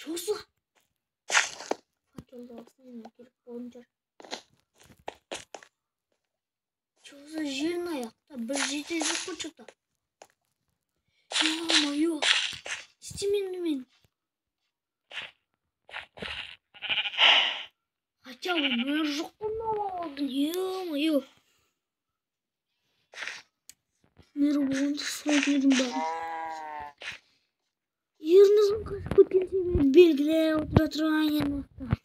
Чё за? Факелді алсам, керек болатын шығар. Чё за жер мына жақта? Бір житель жоқ қой чё-то. Ё-моё. Не істеймін мен? Хотя бы мөр жоқ қой мынау ауылдың. Ё-моё. Мөр болғанда сол жердің бәрі. Ернұрдың қашып кеткен себебі белгілі, отыра тұрайын енді.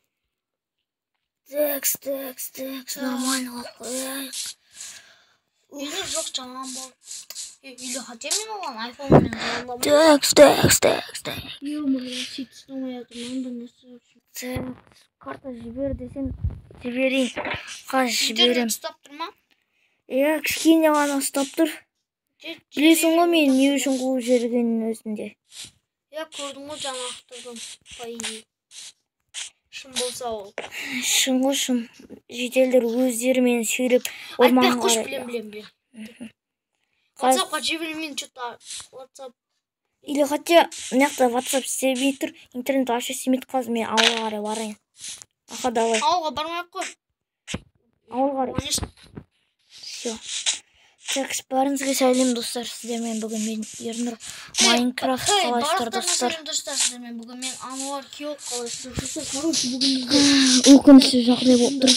Текс, текс, текс, нормально қылып қояйық. Үйде жоқ, жаман болды. Үйде хотя мен оған айфонмен звондамаймын. Текс, текс, текс, текс. Ё-моё, сөйтіп ұстамай жатырмын, онда не істеп. Текс, карта жібер десең, жіберейін. Қазір жіберем. Интернет ұстап тұр ма? Иә, кішкене ғана ұстап тұр. Білесің ғой мен не үшін қуып жібергенін өзінде. Иә, көрдім ғой, жаңа ақтырдым, по идее. Шын болса ол. Шын ғой, шын. Жительдер өздері мені сүйреп Айтпай орманға ақ қойшы, қарай. білем, білем, білем. Қазір- WhatsAppқа жібермеймін, что-то WhatsApp. Или хотя мына жақта WhatsApp істемей тұр, интернет вообще істемейді, қазір мен ауылға қарай барайын. Аха, давай. Ауылға бармай ақ қой. Ауылға қарай. Все. Так, бәріңізге сәлем, достар. Сіздермен бүгін мен Ернұр Майнкрафт. Қалайсыздар, достар? Сәлем, достар, сіздермен бүгін мен Ануар Кио, қалайсыздар, достар? Короче, бүгін бізде өкінішті жағдай болып тұр.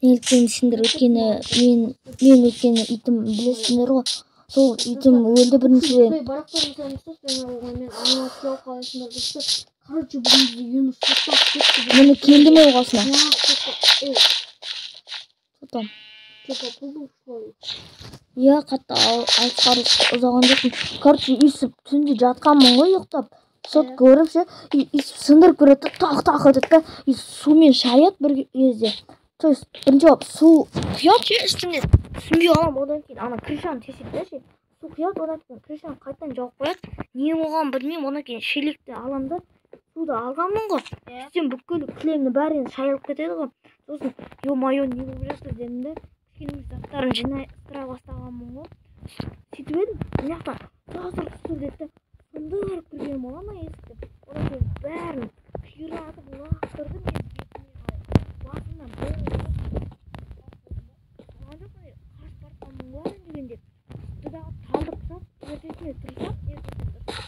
Неліктен десеңдер, өйткені мен өйткені итім, білесіңдер ғой. Сол итім өлді біріншіден. Барлықтарыңызға сәлем, достар, сіздермен мен Ануар Кио, қалайсыңдар, достар? Короче, бүгін бізде Юнус сотталып кетті. Міне келді ме қасына? Тұтам. Иә, қатты алысқа ұзаған жоқпын. Короче, өйстіп түнде жатқанмын ғой ұйықтап. Сот көріп ше, өйстіп сындырып көреді, тақ тақ етеді да, и сумен шаяды бір кезде. То есть бірінші болып су құяды ше үстіне, түсінбей қаламын, одан кейін ана крышаны теседі да ше, су құяды, одан кейін крышаны қайтадан жауып қояды. Не болғанын білмеймін, одан кейін шелекті аламын да, суды алғанмын ғой. Сөйтсем бүкіл кілемнің бәрі енді шайылып кетеді ғой. Сосын ё-моё, не болып жатыр дедім де, кішкене заттарын жинастыра бастағанмын ғой. Сөйтіп едім, мына жақта тасыр тұсыр деді де, сындырып кірген ғой ана есікті. Одан кейін бәрін қиратып лақтырды мен бетіме қарай. Басымнан болған жоқ, міне қашып бара жатқанмын ғой дегенде. Сөйтті дағы талдырып тастап, ертесіне тұрсам, ертесіне тұрсам,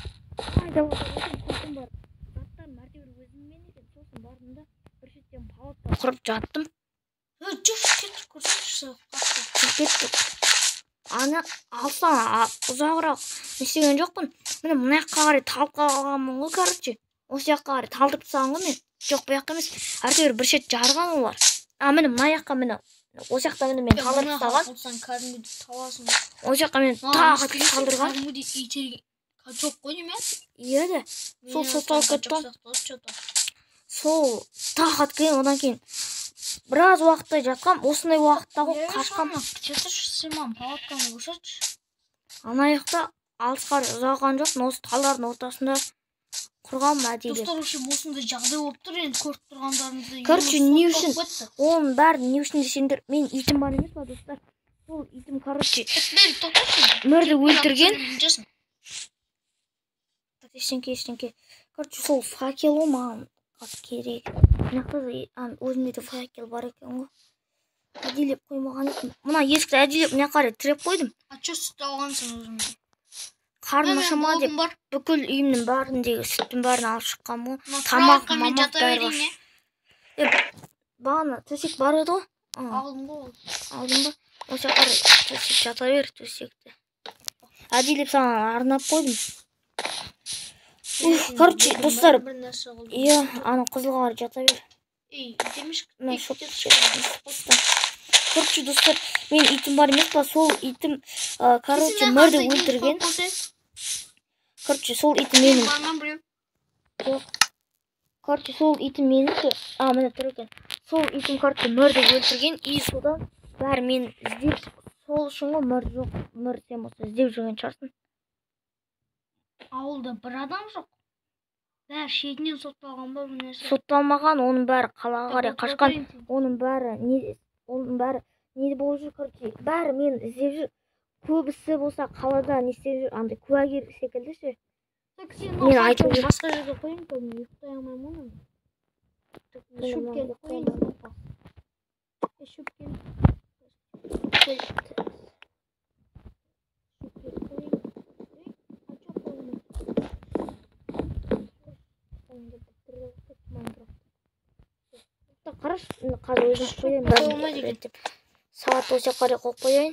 қайда отырып сосын барып заттарым әйтеуір өзіммен екен. Сосын бардым да бір шеттен палатка құрып жаттым. Жүрші, кетші, көрсетші, Шығып кеттік. Ана алыстан ұзағырақ не істеген жоқпын. Міне мына жаққа қарай талып қалғанмын ғой, короче. Осы жаққа қарай талдырып тастаған ғой мен. Жоқ, бұл жаққа емес. Әйтеуір бір шет жарған олар. А, міне мына жаққа, міне. Осы жақта міне мен талдырып тастаған. Болсаң кәдімгідей таласың. Осы жаққа мен тағы талдырған. Кәдімгідей итерген. Жоқ қой неме? Иә де. Сол сотталып кетті. Сол тақ аткен, одан кейін біраз уақыттай жатқам, осындай уақытта ғой қашқам. Сен палатканы көрсетші. Ана жақта алысқа ұзаған жоқпын, осы талдардың ортасында құрғанмын әдейілеп. Достар, вообще осындай жағдай болып тұр енді, көріп тұрғандарыңыздай. Короче, Юнус не сотталып үшін? кетті. Оның бәрі не үшін десеңдер, мен итім бар емес па, достар? Сол итім, короче, Бері тоқташы. мөрді өлтірген. Жасын. Ештеңке, ештеңке. Короче, сол факел ғой маған қазір керек. Мына жақта да өзімде де факел бар екен ғой. Әдейілеп қоймаған едім. Мына есікті әдейілеп мына қарай тіреп қойдым. А чё сүт алғансың өзіңе? Қарным Мен аша ма деп блогым бар. бүкіл үйімнің бәріндегі сүттің бәрін алып шыққанмын ғой. Мына Тамақ, кроватьқа мен мамақ жата бәрі бар. берейін, е? Бағана төсек бар еді ғой. Алдым ғой ол. Алдың ба? Осы жаққа қарай төсек жата бер, төсекті. Әдейілеп саған арнап қойдым. Уф, короче, Блогым достар, бар, бір нәрсе қылдым. Иә, ана қызылға қарай жата бер. Ей, демеші. Мына Ей, шоп кетші. Короче, достар, мен итім бар емес па, сол итім, короче, Сен мөрді мына өлтірген. қойып қойсай. Короче, сол итім менің. Бар ма біреу? Жоқ. Короче, сол итім менікі. А, міне тұр екен. Сол итім, короче, мөрді өлтірген. И содан бәрі мені іздеп, сол үшін ғой мөр жоқ. Мөр сен болса іздеп жүрген шығарсың. Ауылда бір адам жоқ. Бәрі шетінен сотталған ба бір нәрсе? Сотталмаған, оның бәрі қалаға қарай Так, қашқан. отырайын сен. Оның бәрі не, оның бәрі не болып жүр, короче, бәрі мені іздеп жүр. Көбісі болса қалада не істеп жүр, андай куәгер секілді ше. Мен айтып жүр. Басқа жерге қояйын, то мен ұйықтай алмаймын оны. Шөп келіп қояйын. Шөп келіп. Шөп келіп қояйын. А чё қолыма? Қарашы, қазір өзім қояйын бәрін реттеп. Сағат осы жаққа қарай қойып қояйын.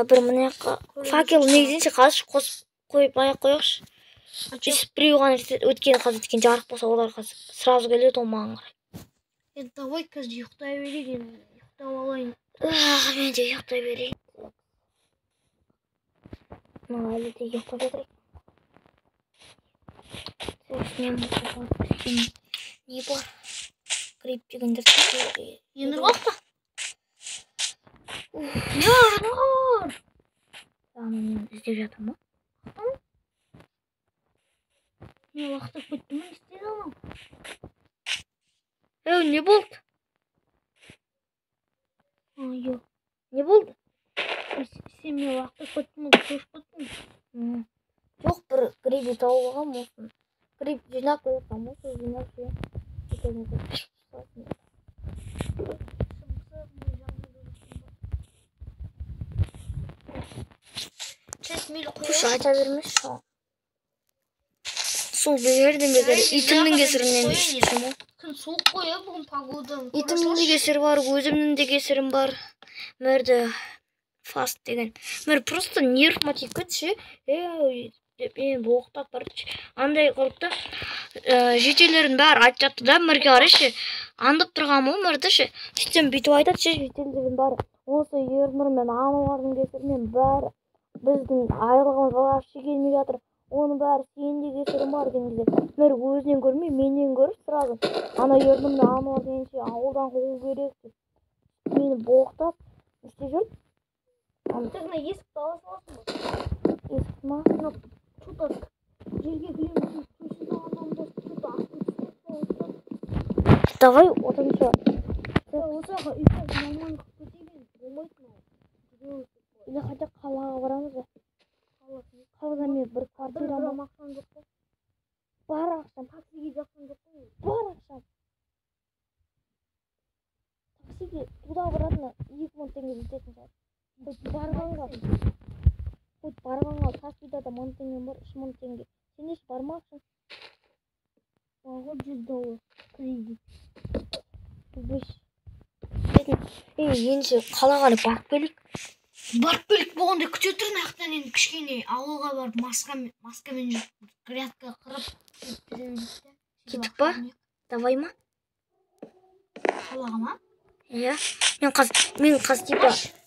Бір мына жаққа факел негізінше қазір қосып қойып аяқ қояйықшы. Өйстіп біреу ғана жетеді. Өйткені қазір өткен жарық болса, олар қазір сразу келеді ғой маған қарай. Енді давай қазір ұйықтай берейік енді. Ұйықтап алайын. Мен де ұйықтай берейін. Мына әлі де ұйықтап жатыр. Не бар? Гриб дегендер. Енұр қақта. Нұр! Аны мен іздеп жатырмын. Мен лақтырып кеттім, не істеді анау? Әу, не болды? Ой, не болды? Сен мен лақтырып кеттім, көшіп кеттім. Жоқ, бір гриб тауып алғанмын осыны. Гриб жинап қойған, осы жинап жинап. Күш айта бермеші. Сол бегерден бегер итімнің кесірінен ішім ғой. Күн суық қой, бүгін погода. Итімнің де кесірі бар, өзімнің де кесірім бар. Мәрді фаст деген. Мэр просто нервыма тиіп кетті ше. Деп мен боқтап барды. Андай қылып та жителердің бәрі айтып жатты да, мэрге қарай ше. Аңдып тұрғанмын ғой мэрді ше. Сөйтсем бүйтіп айтады ше, жителердің бәрі. Осы Ернұр мен Ануардың кесірінен бәрі біздің айлығымыз вообще келмей жатыр. Оның бәрі сенің де кесірің бар деген кезде мэр өзінен көрмей, менен көріп сразу ана Ернұр мен Ануар дегенше ауылдан қуу керек деп мені боқтап не істеп жүрді. Тек мына есікті ала саласың ба? Есікті ма? Что-то жерге кілемін, көшеде анамда что-то астын түсіп. Давай оданша. Осы жаққа үй нормально қылып кетейік енді, болмайды мынау. Или хотя қалаға барамыз ба? Қалада мен бір Бір квартира грамм ақшам жоқ қой. Бар ақшам. Таксиге де ақшам жоқ қой. Бар ақшам. Таксиге туда обратно 2000 теңге жететін шығар. Хоть барғанға. Хоть барғанға Каспийда да 1000 теңгем бар, 3000 теңге. Сенде ше бар ма ақшаң? Бар ғой, $100 кредит. Бес. Ендеше қалаға қарай барып келейік. Барып келейік болғанда күте тұр, мына жақтан енді кішкене ауылға барып маскамен жүріп, грядка қырып сөйтіп жүре берейік те. Кеттік па? Давай ма? Қалаға ма? Иә. Мен қазір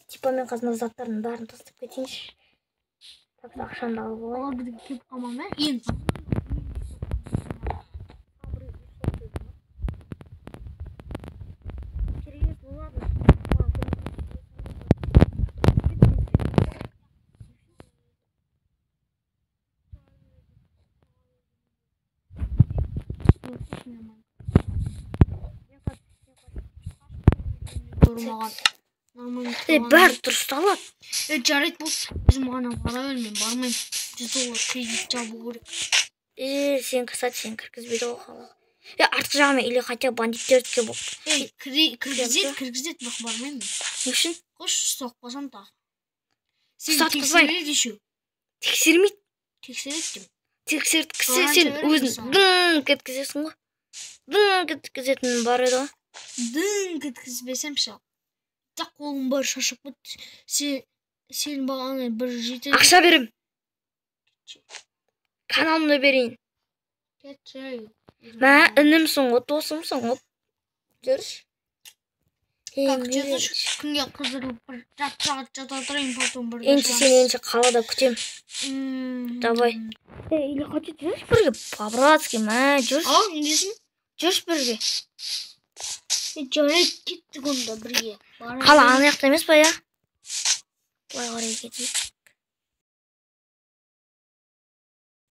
типа мен қазір мына заттардың бәрін тастап кетейінші. Так, ақшамды алып алайын. Олар бізге келіп қалма ма? Енді. Бәрі дұрысталады. Жарайды болсын, өзім ғана бара бер, мен бармаймын. $100 кредит жабу керек. Сен, кстати, сен кіргізбейді ғой қалаға. Артқы жағымен или хотя бандиттердікі болып. Кіргізеді, кіргізеді, бірақ бармаймын. Не үшін? Қойшы, ұстап қалсам тағы. Сен Ұстатқызбаймын. тексереді еще. Тексермейді. Тексереді деймін. Тексерткізсе сен өзің дыңқ еткізесің ғой. Дыңқ еткізетін бар еді ғой. Дыңқ еткізбесем ше. Так қолым бар шашып кетті. Сен бағана бір жеті. Ақша берем. Каналымды берейін. Кетші. Мә, інімсің ғой, досымсың ғой. Жүрші. Так, жүрші, күнге қыздырылып бір жарты сағат жата тұрайын, потом бір. Енді сен енді қалада күтем. Давай. Или хочу жүрші бірге, по-братски, мә, жүрші. Ал, не дейсің? Жүрші бірге. Жарайды, кеттік онда бірге. Қала ана жақта емес па, я? Былай қарай кетейік.